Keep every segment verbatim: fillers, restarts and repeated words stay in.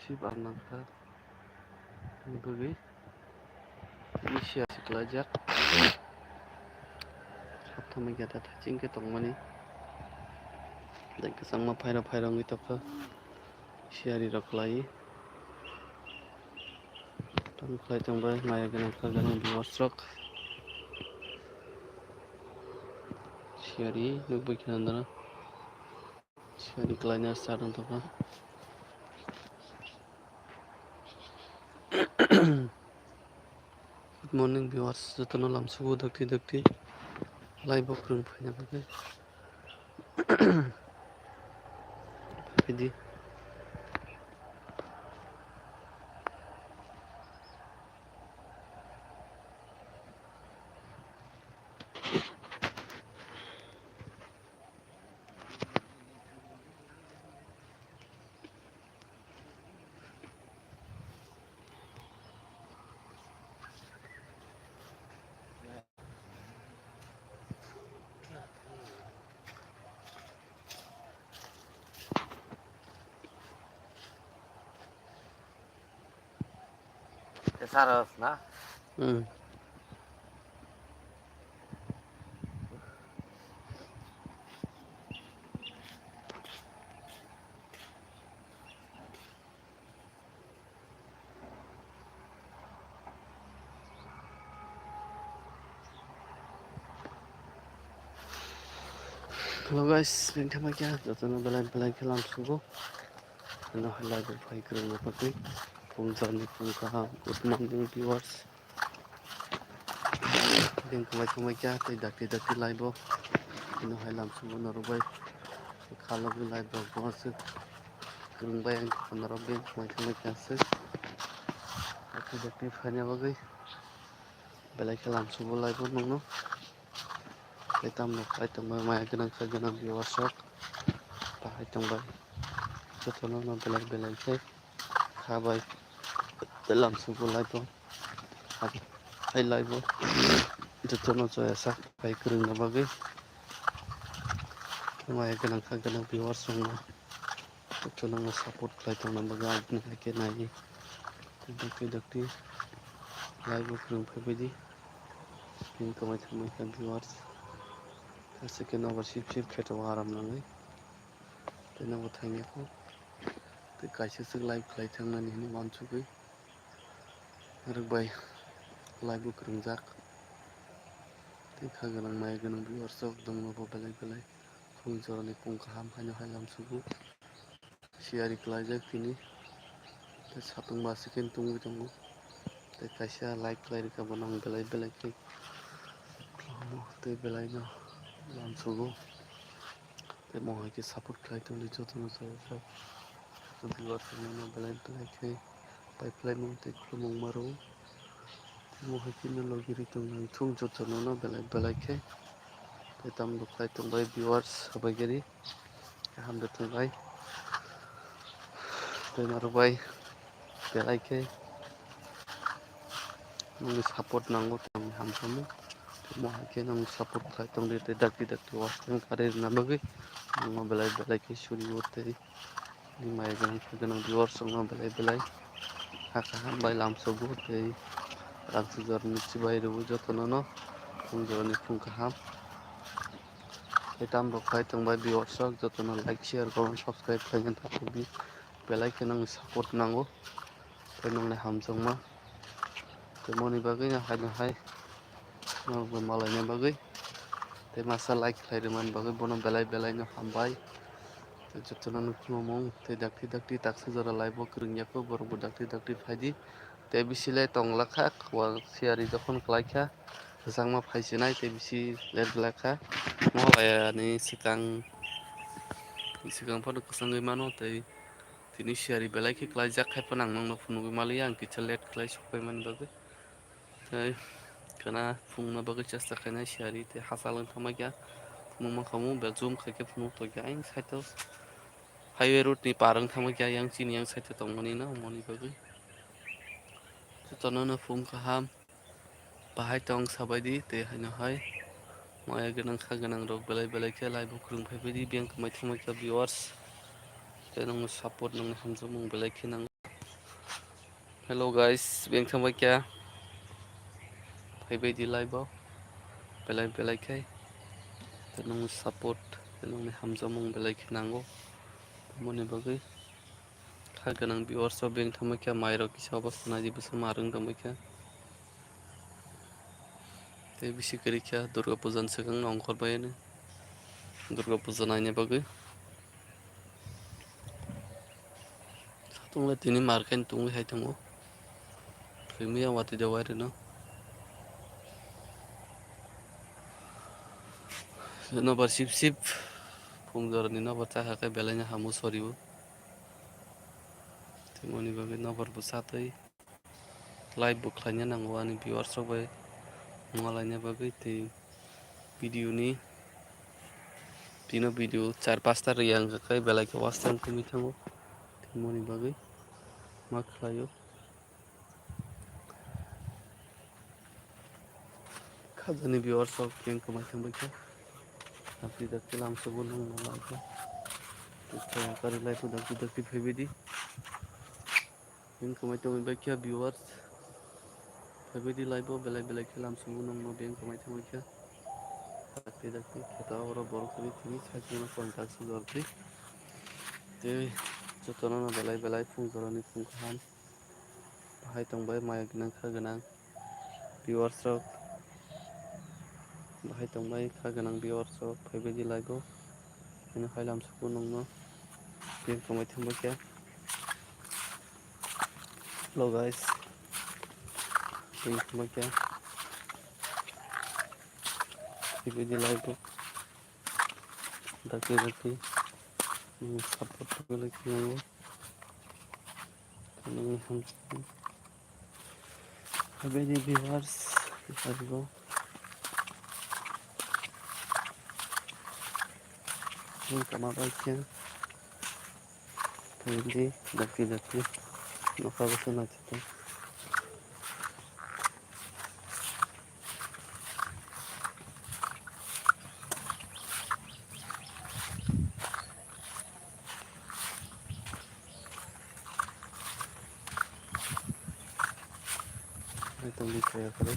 Sip ar nangkha. Tini bagwi tini siya siklaijak. Hapthama gata thaching khe tongmani. Tei kwchangma phairo phairo wngwi tongkha. Siyari rok kwlai. Tamo khlai tongbai maya gwnang kha gwnang viewers rok. Siyari nukbai khe nandana. Siyari kwlaina start wng tongkha. Good morning viewers, jotono lamsugo dakti dakti live o kwrwng phaina bagwi. Phaidi. Saros na? Hmm. Hello guys, nini thangma khe jotono belai belai khe lamsugo. Ano hai live o phai kwrwngna bagwi. Phung jarni phung kaham. Good morning viewers. Beng kwmai kwmai khe tei dakti dakti live o. Ano hai lamsugo norok bai. Khalogwi live rok bo aswk. Kwrwng bai ang norok beng kwmai kwmai khe aswk. Dakti dakti phaina bagwi. Belai khe lamsugo live o nokno. Tei tamno khlai tongbai maya gwnang kha gwnang viewers rok. Bahai tongbai. Jotono no belai belai khe kha bai. Tei lamsugo live o. Hai live o. Jotono joya sak bai kwrwngna bagwi. Maya gwnang kha gwnang viewers rokno. Jotono no support khlai tongna bagwi aboni hai khe nai. Dakti dakti live o kwrwng phaibaidi. Bini kwmai thangmai kha viewers. Kaisa khe nobar sip sip khe tongo aram nangwi. Tei nobo thangya kho. Tei kaisa swk live khlai thangnani hinwi uansugwi. Norok bai live o kwrwngjak. Tei kha gwnang maya gwnang viewers rok dongno bo belai belai. Phung jorani phung kaham haino hai lamsugo. Siyari kwlaijak tini. Tei satung ba se khe tungwi tongo. Tei kaisa like khlai rwkha bono ang belai belai khe. Tei belai no lamsugo. Tei mo hai khe support khlai tongdi jotono chayajak. Viewers rokno belai belai khe pai phlaimung tei khulumung ma rwo. Tei mo hai khe no logi ri tong nang thung jotono no belai belai khe. Tei tamo khlai tongbai viewers habai gari. Kaham de tongbai. Tei norok bai belai khe nongni support nango tongni hamjakmung. Tei mo hai khe nong support khlai tongdi tei dakti dakti watching kari rwna bagwi. Nongno belai belai khe suri o tei. Ni maya gwnang kha gwnang viewers rokno belai belai. Hakha hambai lamsogo tei lamsojor ni chibai rwo jotono no. Phung jorani phung kaham. Tei tamrok khlai tongbai viewers rok jotono like, share, comment, subscribe khlaina ta tubdi. Belai khe nangni support nango. Tei nongni hamjakma. Tei moni bagwi no haino hai. Norokbo malaina bagwi. Tei masa like khlai rwmani bagwi bono belai belai no hambai. Tei jotono no khulumung. Tei dakti dakti taksa jora live o kwrwngya kho borokbo dakti dakti phaidi. Tei bisi le tongla kha, siyari jokhon kwlai kha, kwchangma phai sinai tei bisi let glak kha. Mohalaya ni swkang, swkang phano kwchangwi mano tei tini siyari belai khe kwlaijak khai phano ang nokno phunugwi maliya, ang kisa let khlai sokpai mani bagwi. Tei khwna phunukna bagwi chesta khainai siyari tei hachal wng thangma kha, phunukma khamu bel jum khai khe phunuk tongkha ayang side o. Highway road ni par wng thangma khe ayang chini yang side o tongmani no, moni bagwi. Jotono no phung kaham. Bahai tong sabaidi tei haino hai. Maya gwnang kha gwnang rok belai belai khe live o kwrwng phaibaidi biyang kwmai thangma khe viewers. Tei nongno support nongni hamjakmung belai khe nango. Hello guys, beng thangbai kya? Phaibai di live o. Belai belai khai. Tei nung support, tei nungni hamjakmung belai khe nango. Moni bagwi kha gwnang viewers rok beng thangbai kya, mai rok kisa obo khwnai di bwsa ma rwng tongbai kha. Tei bisi kwrwi kha Durga puja ni swkang no ongkhor bai ani. Durga puja naina bagwi. Satung le tini market tungwi hai tongo. Phimya watwi da wai rwno. Nobar sip sip. Phung jorani nobar cha kha khe belai no hamu soriwo. Tei moni bagwi nobar bo chatwi. Live bo khlaina nango ani viewers rok bai wnglaina bagwi tei video ni tino video char pasta riyang khe belai khe watch time kwmwi thango tei moni bagwi ma khlaio. Khajani viewers rok keng kwmai thangbai khe dakti dakti lamsogo nung nang khe kari live o dakti dakti phaibai di. Beng kwmai tongwi bai khe viewers. Phaibai di live o belai belai khe lamsongo nongno beng kwmai tongwi khe. Dakti dakti khe ta oro borok kwrwi tini sakhe no contact sujor di. Tei jotono no belai belai phung jorani phung kaham. Bahai tongbai maya gwnang kha gwnang. Viewers rok bahai tongbai kha gwnang viewers rok phaibai di live o. Hino hai lamsongo nongno beng kwmai thangbai khe. Hello guys, beng kwmai khe. Phaibai di live o. Dakti dakti nung support belai khe nango. Nungni hamjakmung. Habeni viewers, haribo. Nung kama bai khe. Phai di, dakti dakti. Nokha bo se naithotok. Ai tongdi kaya kare.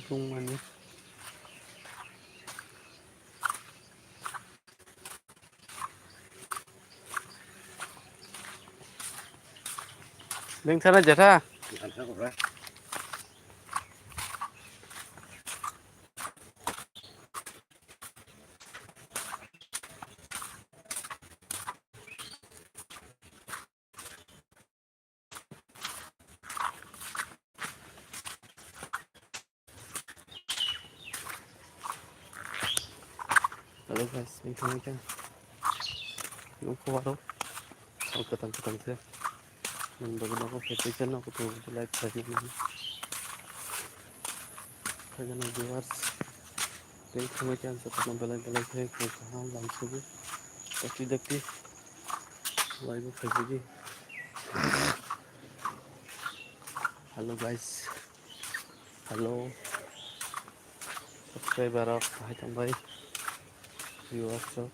Tongmani. Beng thana jetha. Hello guys, beng thangbai kha. Nung khubar o. Sal kwtang kwtang se. Nung bagwi nogo khe tei channel kutung kutung like khlai nang. Khaijana viewers. Beng thangbai kha ang jotono belai belai khe kaham lamsugo. Dakti dakti. Live o khaijagwi. Hello guys. Hello. Subscriber rok bahai tongbai. Viewers rok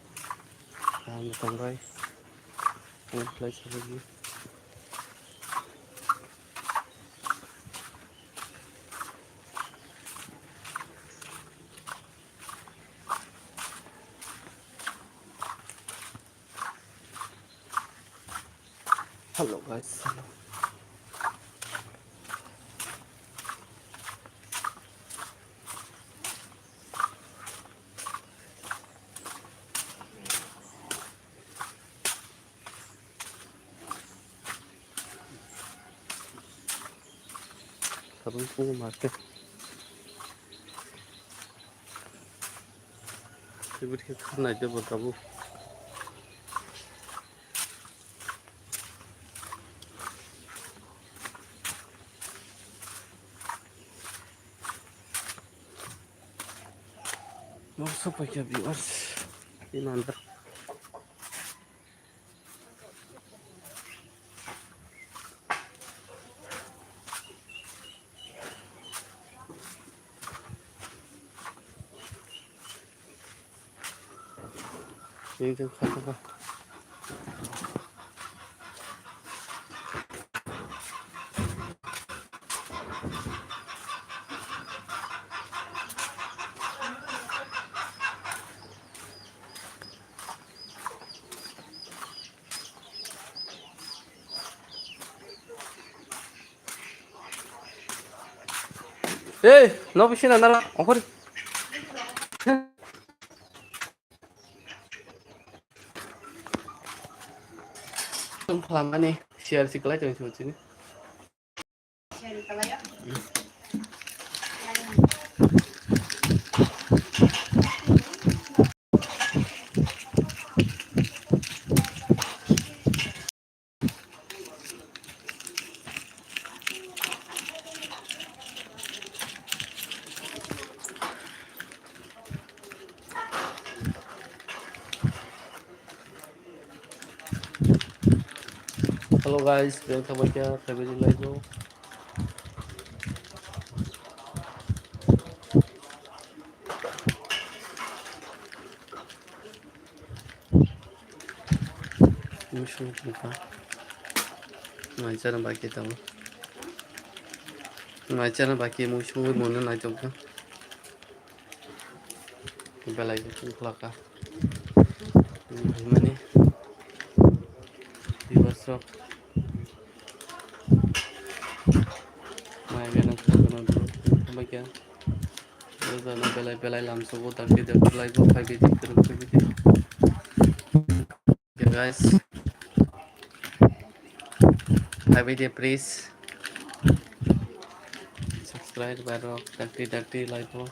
kaham tongbai. Comment like sabagi. Hello guys. Hello. Tabuk phungo ma khe. Tibit khe khwnai de bo tabuk. Nok sok paikha viewers. Ini antar. Ini tuh kata apa? Ei, no bisina nara, ongkori. Tung phalamani, share si kalai tong sini. Hello guys, welcome back to Family Life. Muisung tongkha. Mai chana baki tongo. Mai chana baki muisung wi mono nai tongkha. Belai khe tongkhlaka. Himani viewers rok. Mai gana khana khana tongkha. Belai belai lamsogo dakti dakti laibo phaibaidi kwrwng phaibaidi. Okay guys, phaibaidi please. Subscribe bai rok dakti dakti laibo.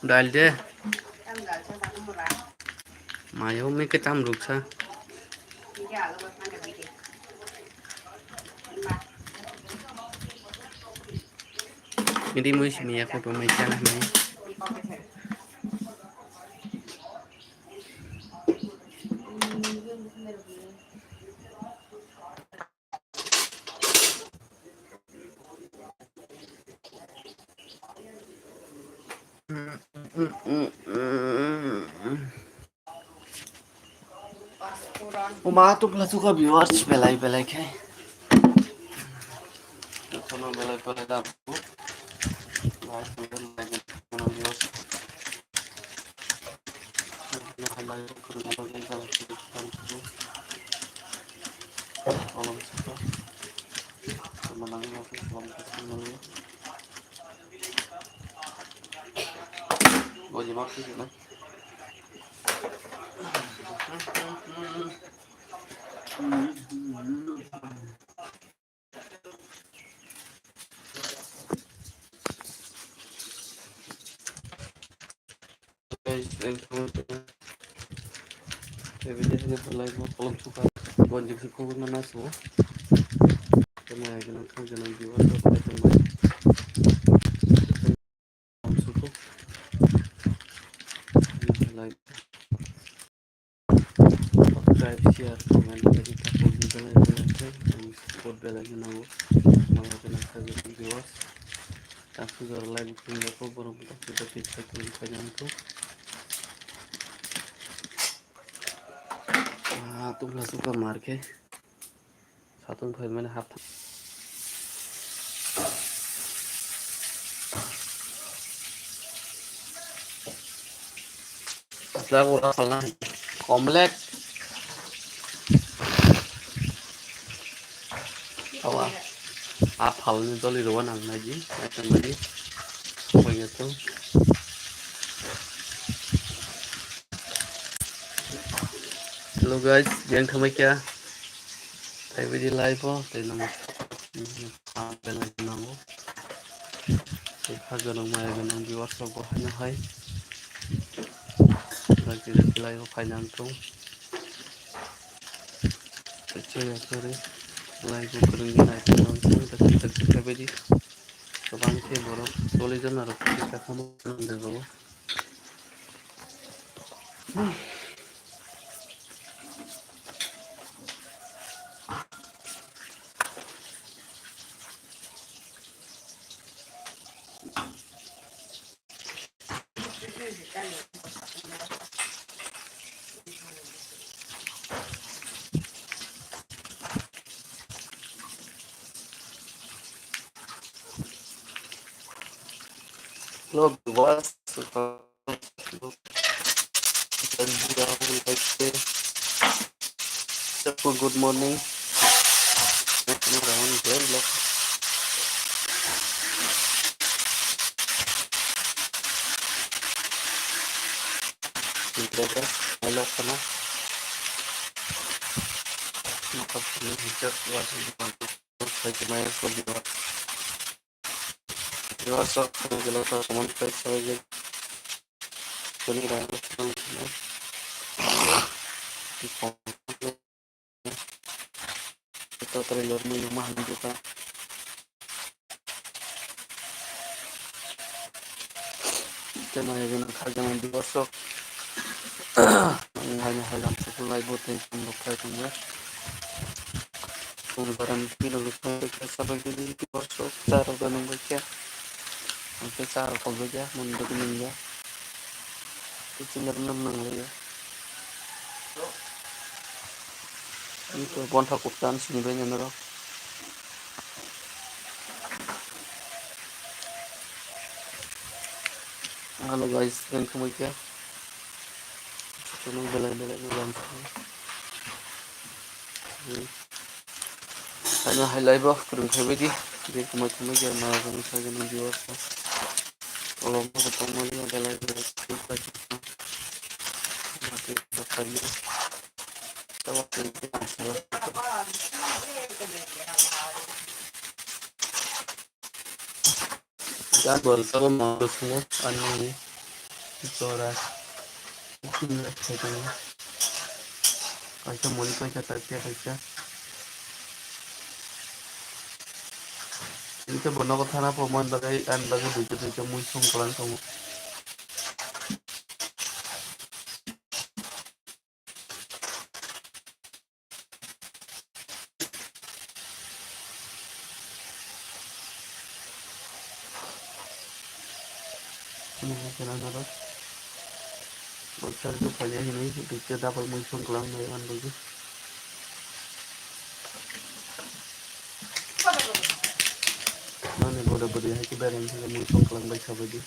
Dal de. Mayo me ke tam ruksa. Hindi mo isi miya ko pamay chana mai. Uma tu pula suka viewers belai belai khe. Kono belai belai da. Guys, welcome to the video. Like mo kolom suka, gonjik suka guna nasu. Kena gana kau jana jiwa suka tengah. Kolom suka. Like. Subscribe, share, comment, like, support, bell icon, and support bell icon nango. Mangla kena khajo viewers. Tang sugar live kung jako borok tak kita kita kung kanya itu. Ah, tu lah suka marke. Satung phaimani hap. Asla ura salna. Komlek. Awa. Aphalni doli rowa nang naji. Naji. Koi gato. Hello guys, biyang thangbai kya? Tei bidi live o, tei nang belai nango. Tei ha ganang maya ganang viewers rok bo haino hai. Bagi bagi live o phai nang thung. Tei chaya kari live o kwrwngwi nai thung nang thung. Tei bidi kwbang khe borok choli jana rok khe kakamo nang jago. Hello, viewers. Good morning. Hello, hello. Viewers rok, hello, hello, comment, like, subscribe. Tini rang, ito trailer mo yung mahal dito ka. Ito na yung nakagana diosok. Ang hanya halam sa kulay buti ang bukai kanya. Kung barang pino gusto ko sabay gini diosok. Saro ganang ko kya. Ang kya saro ko ba kya, mundo ko nang kya. Kuching ganang nang kya. Ito bonthak kuktan sini bai nang rok. Hello guys, welcome back. Belai belai ni lam. Ano hai live o kwrwng khai baidi. Bini kwmai kwmai khe ma jani sajani viewers. Kolom bo tongmani belai belai. Mati bakhai ni. Tabuk tei ang sala. Jabol sabo ma sungo ani jora. Kaisa moni kaisa takya kaisa. Ini ke bono ko thana po mon bagai an bagai duitu duitu mui song kolang tongo. Ini hai kena naro. Bosor tu kaya ini, dikit dapat muncul kelang dari wan bagi. Nani boda bodi hai ke bereng hai muncul kelang bai sabadi.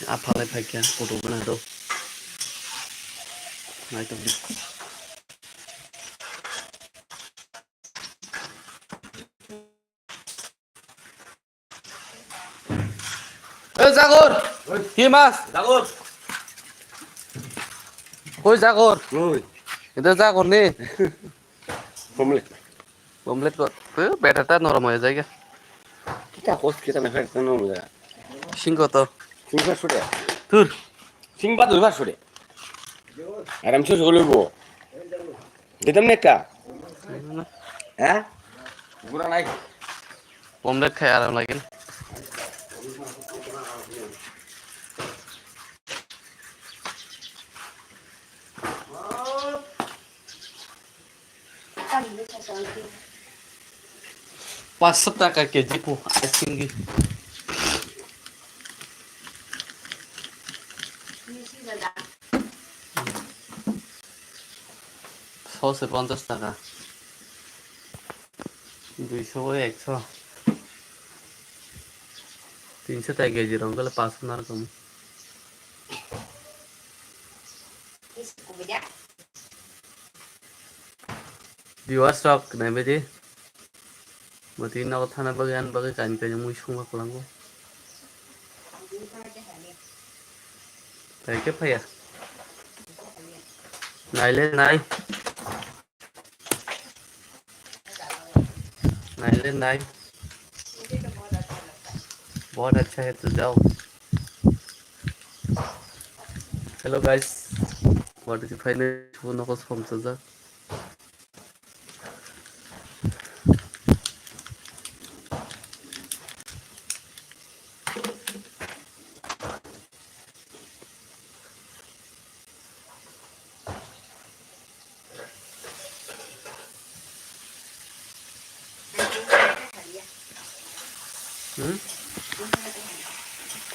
Aphalai phaikha, kutung gana do. Naitokdi. Oi, Jagor! Oi. Ki mas? Jagor! Koi Jagor? Oi. Ito Jagor ni? Omelette. Omelette ko. Eh, beta ta norom hoye jai ga. Kita host kita na hoye, norom hoye. Singko to. Singko sude. Tur. Sing ba doi ba sude. Aram se solo bo. Ditam ne ka? Ha? Gura nai. Omelette khai aram lagin. Paanch sot taka keji po ice cream ki. Sose ponchas taka. Duiso bai ekso. Tinso taka keji rong kole paanch sot narwkmani. Viewers rok naibaidi. Mati nogo thana bagwi ani bagwi kain kain mui songma kwlango. Tei khe phaiya. Naile nai. Naile nai. बहुत अच्छा है तो जाओ। Hello guys. What is the final? Nogo somsajak. Hmm?